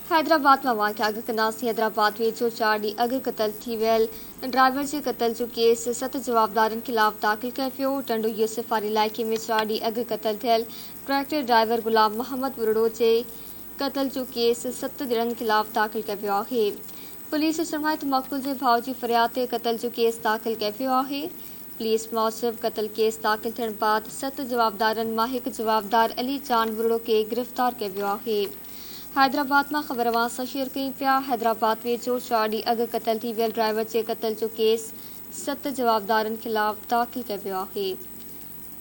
حيدرآباد مان اوهان کي آگاهه ڪنداسين حيدرآباد ويجهو چار ڏينهن اڳ قتل ٿي ويل ڊرائيور جي قتل جو ڪيس ست جوابدارن خلاف داخل ڪيو ويو ٽنڊو يوسف واري علائقي ۾ چار ڏينهن اڳ قتل ٿيل ٽريڪٽر ڊرائيور غلام محمد ٻرڙو جي قتل جو ڪيس ست ڄڻن خلاف داخل ڪيو ويو آهي پوليس جو چوڻ آهي ته مقتول جي ڀاء جي فرياد تي قتل جو ڪيس داخل ڪيو ويو آهي پوليس موجب قتل ڪيس داخل ٿيڻ بعد ست جوابدارن مان هڪ جوابدار علي جان ٻرڙو کي گرفتار ڪيو ويو آهي حيدرآباد مان خبر اوهان سان شيئر ڪيون پيا، حيدرآباد ويجهو چار ڏينهن اڳ قتل ٿي ويل ڊرائيور جي قتل جو ڪيس ست جوابدارن خلاف داخل ڪيو ويو آهي.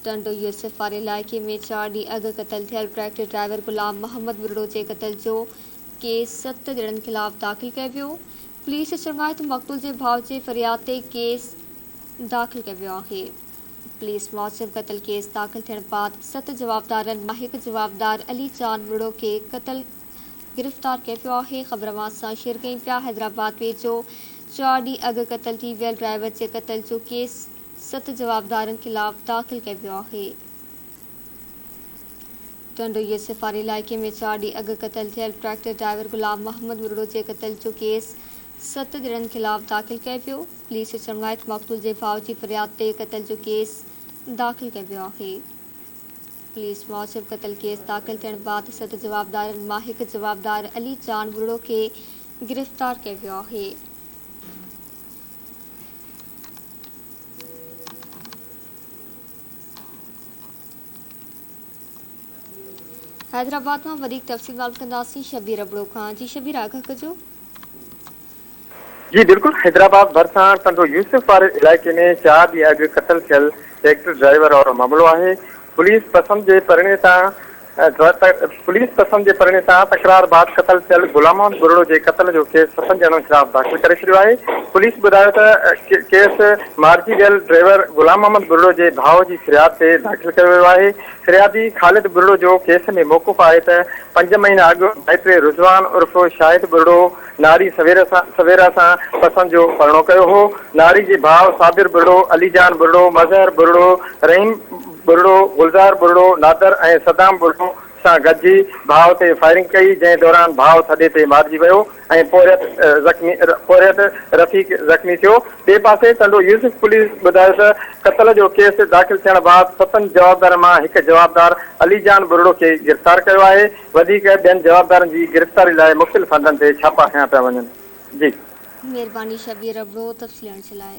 ٽنڊو يوسف واري علائقي ۾ چار ڏينهن اڳ قتل ٿيل ٽريڪٽر ڊرائيور غلام محمد ٻرڙو جي قتل جو ڪيس ست ڄڻن خلاف داخل ڪيو ويو. پوليس جو چوڻ آهي ته مقتول جي ڀاء جي فرياد تي ڪيس داخل ڪيو ويو آهي. پوليس موجب قتل ڪيس داخل ٿيڻ بعد ست جوابدارن مان هڪ جوابدار علي جان ٻرڙو کي قتل گرفتار ڪيو ويو آهي خبر اوهان سان شيئر ڪيون پيا حيدرآباد ويجهو چار ڏينهن اڳ قتل ٿي ويل ڊرائيور جي قتل جو ڪيس ست جوابدارن خلاف داخل ڪيو ويو آهي ٽنڊو يوسف واري علائقي ۾ چار ڏينهن اڳ قتل ٿيل ٽريڪٽر ڊرائيور غلام محمد ٻرڙو جي قتل جو ڪيس ست ڄڻن خلاف داخل ڪيو ويو، پوليس جو چوڻ آهي ته مقتول جي ڀاء جي فرياد تي قتل جو ڪيس داخل ڪيو ويو آهي. پوليس موجب قتل ڪيس داخل ٿيڻ بعد ست جوابدارن مان هڪ جوابدار علي جان ٻرڙو کي گرفتار ڪيو ويو آهي. حيدرآباد مان وڌيڪ تفصيل معلوم ڪنداسين شبير ابڙو کان جي شبير آگاهه ڪجو. جي بلڪل حيدرآباد ڀرسان ٽنڊو يوسف واري علائقي ۾ چار ڏينهن اڳ قتل ٿيل ٽريڪٽر ڊرائيور وارو معاملو آهي پوليس پسند جي پرڻي تان پوليس پسند جي پرڻي تان تڪرار بعد قتل ٿيل غلام محمد ٻرڙو جي قتل جو ڪيس ستن ڄڻن خلاف داخل ڪري ڇڏيو آهي پوليس ٻڌايو ته ڪيس مارجي ويل ڊرائيور غلام محمد ٻرڙو جي ڀاء جي فرياد تي داخل ڪيو ويو آهي فريادي خالد ٻرڙو جو ڪيس ۾ موقف آهي ته پنج مهينا اڳ ڀائٽي رضوان عرف شاهد ٻرڙو ناري سويرا سان پسند جو پرڻو ڪيو هو. ناري جي ڀاء صابر ٻرڙو، علي جان ٻرڙو، مظهر ٻرڙو، رحيم ٻرڙو، گلزار ٻرڙو، نادر ۽ صدام ٻرڙو سان گڏجي ڀاء تي فائرنگ ڪئي، جنهن دوران ڀاء ٿڏي تي مارجي ويو. ۽ پورهيت زخمي پورهيت رفيق زخمي ٿيو. ٻئي پاسي ٽنڊو يوسف پوليس ٻڌايو ته قتل جو ڪيس داخل ٿيڻ بعد ستن جوابدارن مان هڪ جوابدار علي جان ٻرڙو کي گرفتار ڪيو آهي، وڌيڪ ٻين جوابدارن جي گرفتاري لاء مختلف هنڌن تي ڇاپا هنيا پيا وڃن. جي. مهرباني شبير ابڙو تفصيل ڏيڻ جي لاء.